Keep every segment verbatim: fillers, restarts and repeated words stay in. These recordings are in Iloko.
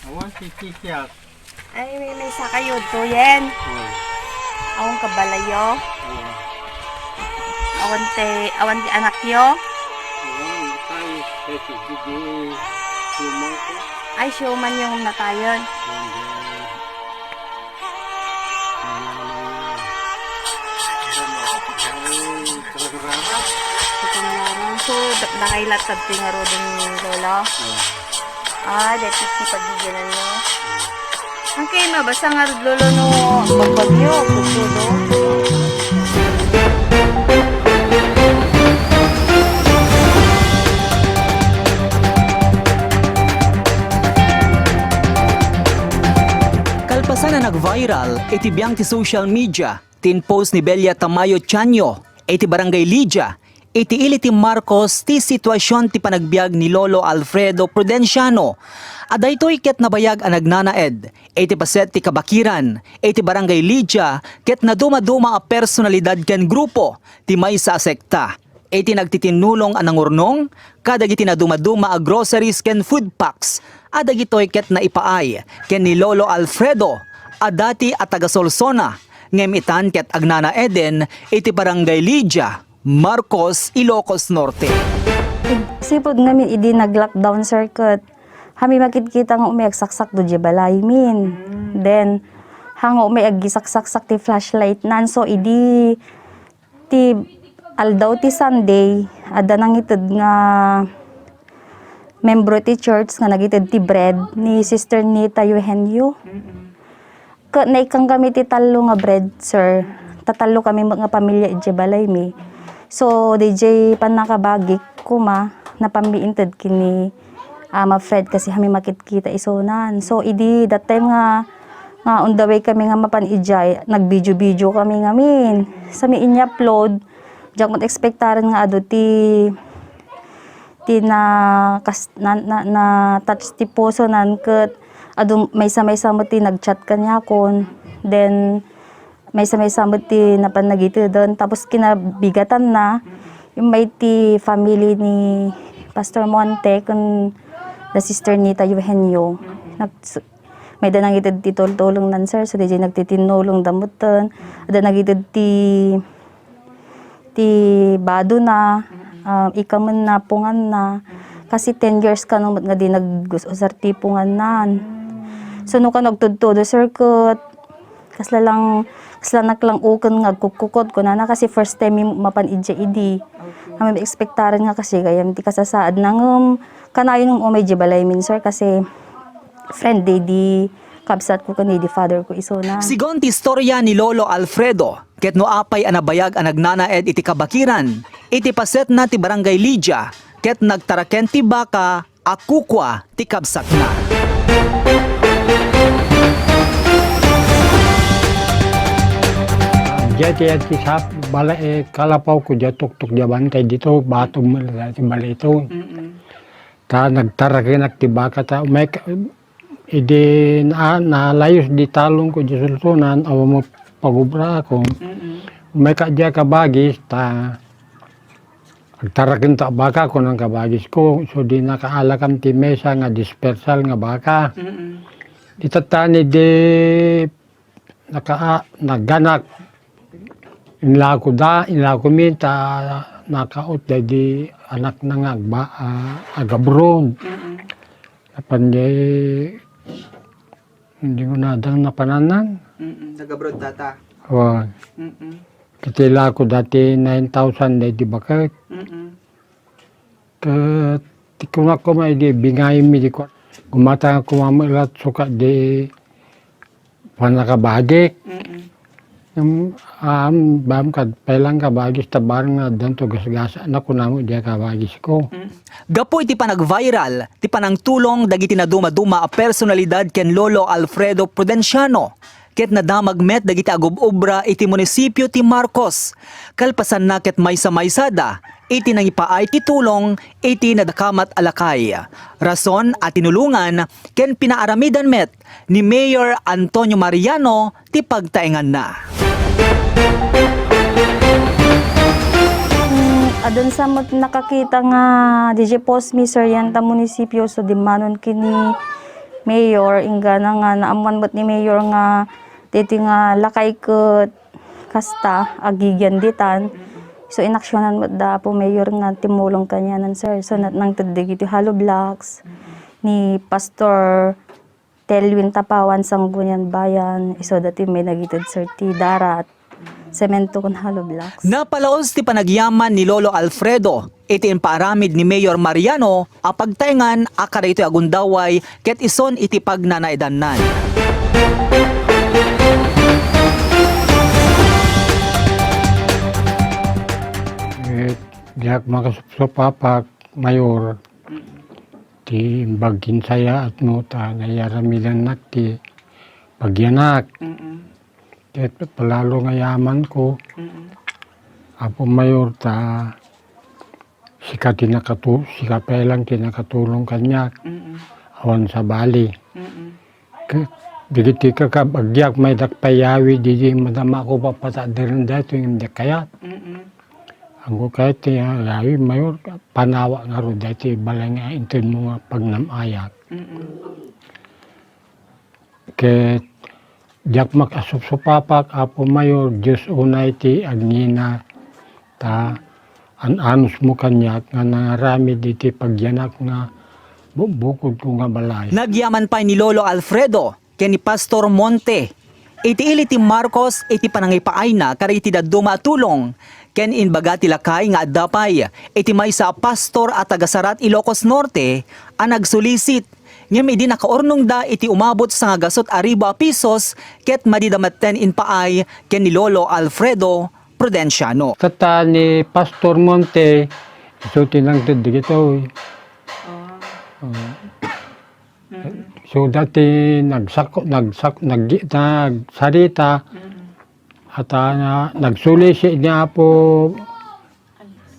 Awan ti kikyak. Ay, may, may sakayo to, Yen. Hmm. Awan kabalayo. Hmm. Awan ti, awan ti anakyo. Awan, tay, tay, ti, ti, ti, siumang ko. Ay, siuman yung natayon. Awan, di, Ay, Kapangaran. So, da-, dakay latta ti ngaruden ni Lolo? Hmm. Ah, dati ti paggiginan mo. Ang kay mabasa nga Lolo no bagbagyo, pagtudo. Kalpasan a nag-viral iti biang ti social media, Tin-post ni Belia Tamayo Tianyo iti Barangay Lidia, iti ili ti Marcos ti situasion ti panagbiag ni Lolo Alfredo Prudenciano, a daytoy ket nabayag a nagnanaed iti paset ti kabakiran iti Barangay Lidia ket nadumaduma a personalidad ken grupo ti maysa a sekta. Iti nagtitinnulong a nangurnong kadagiti nadumaduma a groceries ken food packs a dagitoy ket naipaay ken ni Lolo Alfredo a dati a taga Solsona, ngem itan ket agnanaeden iti Barangay Lidia, Marcos, Ilocos Norte. Id-, sipud ngamin idi nag-lockdown, sir, ket hami makitkita nga umay agsaksakdo diay balaymin. Mm. Then, ha nga umay aggisaksaksak ti flashlight nan. So, idi ti aldaw ti Sunday, adda nangited nga membro ti church nga nagited ti bread ni Sister Nita Eugenio. Mm-mm. Ket naikkan kami ti tallo nga bread, sir. Tatallo kami met nga pamilia idiay balaymi. So, diay pannakabagik koma, napanmi inted ken ni Ama Fred kasi hami makitkita isunan. So, idi that time nga, nga on the way kami nga mapan idiay, nag-video-video kami ngamin. Sami ini-upload, diak met expectaren nga adu ti, ti na, kas-, na, na, na-touch ti pusonan ket adu maysa-maysa met ti nag-chat kaniakon. Then, maysa-maysa met ti napan nagiteden. Tapos kinabigatanna, immay ti family ni Pastor Monte ken the Sister Nita Eugenio. Nag-, mayda nangited ti tultulongnan, sir. So, diay nagtitinnulongda metten. Adda nagited ti, ti badona, ah, ikamenna, punganna. Kasi ten years kano met nga di nag-us-usar ti pungannan. So, no kano agtudtudo, sir, ket kasla lang, kasla nak lang uken nga agkukkukot, kunana, kasi first time mi mapan idiay idi. Okay. Amin expectaren nga kasi gayam ti kasasaadna, ngem kanayon nga umay idiay balaymin, sir, kasi friend day di kabsat ko ken di father ko isuna. Sigun ti istorya ni Lolo Alfredo, ket no apay a nabayag a nagnanaed iti kabakiran, iti pasetna ti Barangay Lidia, ket nagtaraken ti baka a kukua ti kabsatna. Diay ti, ti sap-, bala, eh, kalapaw ko diay tuktok diay bantay dito, bato mo ti bala ito. Mm-mm. Ta nagtarakenak ti baka ta, may ka-, idi na-, nalayos di talong ko di sulsunan, awan mo pagubra ako. Mm-mm. May ka diay kabagis, ta agtaraken ta baka ko nang kabagis ko, so di nakaalakam ti mesa nga dispersal nga baka. Mm-mm. Itatani di naka-, nagganak. Inlako da, inlako mi ta nakaot da di anak na nga agba-, ah, agabroad. Mm-mm. Apan di, hindi ko nadang napananan. Mm-mm. Nagabroad tata. Wa. Mm-mm. Kati lako dati nine thousand da di baket. Mm-mm. Ket ti kunak koma idi bingaymi di kuan. Gumatang koma met la sukat di pannakabagik. Mm-mm. Ngem, am, bam kad pay lang kabagis ta bareng nga addanto gasgasa na kunamo di kabagis ko. Mm. Gapu iti panag-viral ti panangtulong dagiti nadumaduma a personalidad ken Lolo Alfredo Prudenciano, ket nadamag met dagiti agub-obra iti munisipio ti Marcos. Kalpasanna ket maysa-maysada iti nangipaay ti tulong iti nadakamat a lakay. Rason a tinulongan ken pinaaramidan met ni Mayor Antonio Mariano ti pagtaenganna. Mm, adun sa met nakakita nga D J post mi, sir, yan ta munisipyo, so dimmanon kini Mayor, inggana nga naammuan met ni Mayor nga daytoy nga lakay ket kasta, agigian ditan. So, inaksionan met da Apo Mayor nga timmulong kanianan, sir. So, nat-, nangted dagiti hollow blocks ni Pastor Telwin Tapawan, Sangguniang Bayan, isu daytoy may nagited, sir, ti darat, semento ken hollow blocks. Napalaus ti panagyaman ni Lolo Alfredo iti impaaramid ni Mayor Mariano a pagtaengan a kadaytoy a gundaway ket isun iti pagnanaedannan. Eh, diak makasupsupapak, Mayor. Ti imbag ken sayaatmo ta naiyaramidannak ti pagyanak. Mm. Ket palalo nga yamanko, mm, Apo Mayor, ta sika ti nakatu-, sika pay lang ti nakatulong kaniak. Mm. Awan sabali. Mm. Ket dagiti kakabagiak, maydak pay yawi idi madamako papataderen daytoy ngem diak kayat. Mm. Anggo kayat ti yawi, Mayor, panawa ngarud daytoy balay nga intedmo nga pagnam-ayak. Mm. Ket diak makasupsupapak, Apo Mayor, Dios unay ti agnina, ta an-anusmo kaniak nga nangaramid iti pagyanak nga bu-, bukodko nga balay. Nagyaman pay ni Lolo Alfredo ken ni Pastor Monte iti ili ti Marcos iti panangipaayna kadagiti dadduma a tulong, ken imbaga ti lakay nga adda pay iti maysa a pastor a taga Sarat, Ilocos Norte, a nagsulisit. Ngem idi nakaurnongda iti umabot sangagasut a ribu a pisos, ket madida metten impaay ken ni Lolo Alfredo Prudenciano. Kasta ni Pastor Monte, isu ti nangted dagitoy. Oh. Oh. Mm. So, dati nagsak-, nagsak-, nag-, nagsarita, mm, ata na, nagsulisi ni Apo,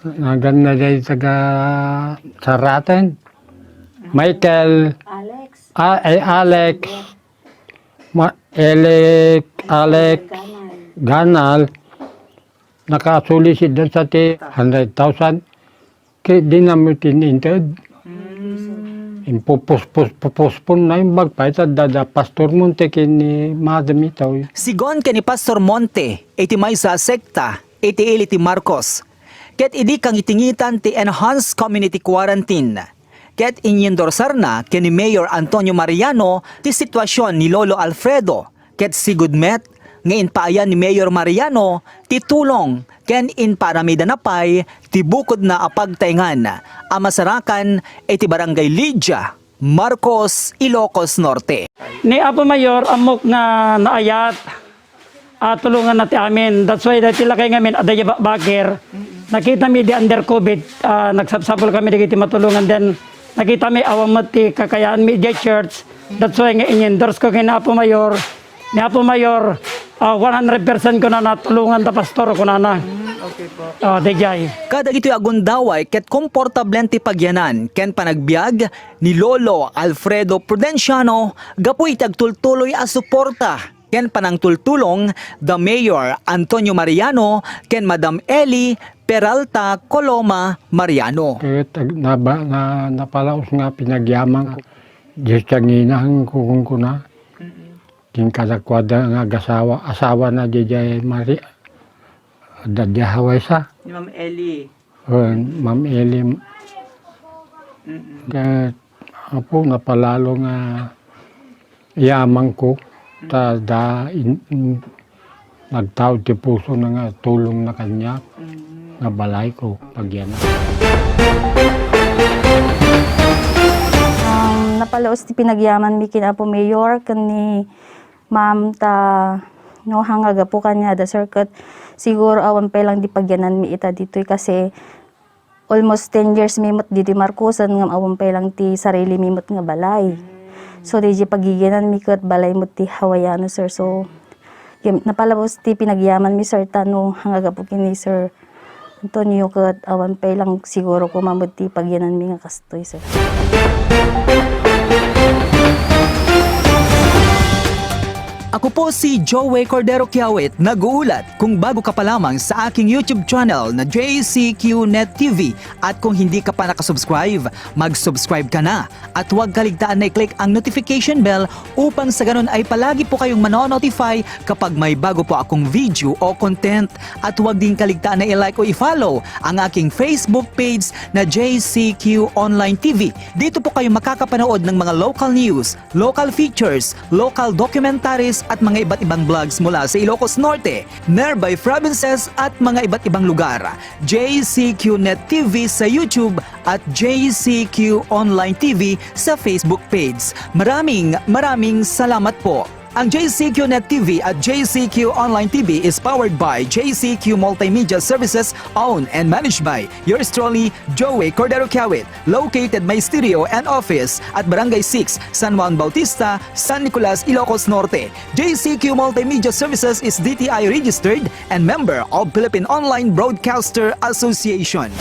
naganna day taga Saraten. Michael, Alex. Ah, ay, Alex. Ma-, Elec, Alex, Ganal. Ganal. Nakasulisit dan sa ti hundred thousand. Ket di na met inted. Mm. Impupuspos-, pupuspon na imbag pay ta da, da Pastor Monte ken ni Madam itoy. Sigun ken ni Pastor Monte, iti maysa a sekta, iti ili ti Marcos. Ket idi kangitingitan ti enhanced community quarantine, ket inindorsarna ken ni Mayor Antonio Mariano ti sitwasion ni Lolo Alfredo, ket sigud met nga impaayan ni Mayor Mariano ti tulong ken impaaramidanna pay ti bukodna a pagtaengan a masarakan iti Barangay Lydia, Marcos, Ilocos Norte. Ni Apo Mayor, ammok nga naayat a tulonganna ti amin. That's why daytoy lakay ngamin, adda diay bakbaker. Nakitami idi under COVID, ah, nagsapsapul kami dagiti matulongan. Then, nakitami awan met ti kakayaanmi idiay church. That's why nga in-endorse ko ken Apo Mayor. Ni Apo Mayor, ah, one hundred percent kunana, tulongan ta, Pastor, kunana. Mm, okay po. Ah, daydiay. Kadagitoy a gundaway ket komportablen ti pagyanan ken panagbiag ni Lolo Alfredo Prudenciano gapu iti agtultuloy a suporta ken panangtultulong da Mayor Antonio Mariano ken Madam Eli Peralta Coloma Mariano. Ket ag-, naba-, na-, napalaos nga pinagyaman ko. Dios ti anginang kukunkuna. Mm-mm. Ken kadakuada nga agasawa, asawa na diay Mari-, adda diay Hawaii sa. Ni Ma'am Eli. Wen, Ma'am Eli. Mm-mm. Ket, apo, napalalo nga yamanko, ta da in, in, nagtaud ti pusona nga tulongna kaniak, mm, nga balayko, pagyanak. Um, napalaos ti pinagyamanmi ken Apo Mayor ken ni Ma'am, ta no, hanga gapu kaniada, sir, ket siguro awan pay lang di pagyananmi ita ditoy kasi almost ten years mi met ditoy Marcosan ngem awan pay lang ti sarilimi met nga balay. So, daydiay pagyayananmi ket balay met ti Hawaiano, sir. So, yam-, napalaos ti pinagyamanmi, sir, ta no, hanga gapu ken ni Sir Antonio ket awan pay lang siguro koma met ti pagyananmi nga kastoy, sir. Ako po Ako si Joey Cordero Kiawit, nag-uulat. Kung bago ka pa lamang sa aking YouTube channel na J C Q Net T V at kung hindi ka pa nakasubscribe, mag-subscribe ka na. At huwag kaligtaan na i-click ang notification bell upang sa ganun ay palagi po kayong mano-notify kapag may bago po akong video o content. At huwag din kaligtaan na i-like o i-follow ang aking Facebook page na J C Q Online T V. Dito po kayo makakapanood ng mga local news, local features, local documentaries at mga iba't ibang vlogs mula sa Ilocos Norte, nearby provinces at mga iba't ibang lugar. J C Q Net T V sa YouTube at J C Q Online T V sa Facebook page. Maraming, maraming salamat po. Ang J C Q Net T V at J C Q Online T V is powered by J C Q Multimedia Services, owned and managed by yours truly, Joey Cordero Kiawit. Located my studio and office at Barangay six, San Juan Bautista, San Nicolas, Ilocos Norte. J C Q Multimedia Services is D T I registered and member of Philippine Online Broadcaster Association.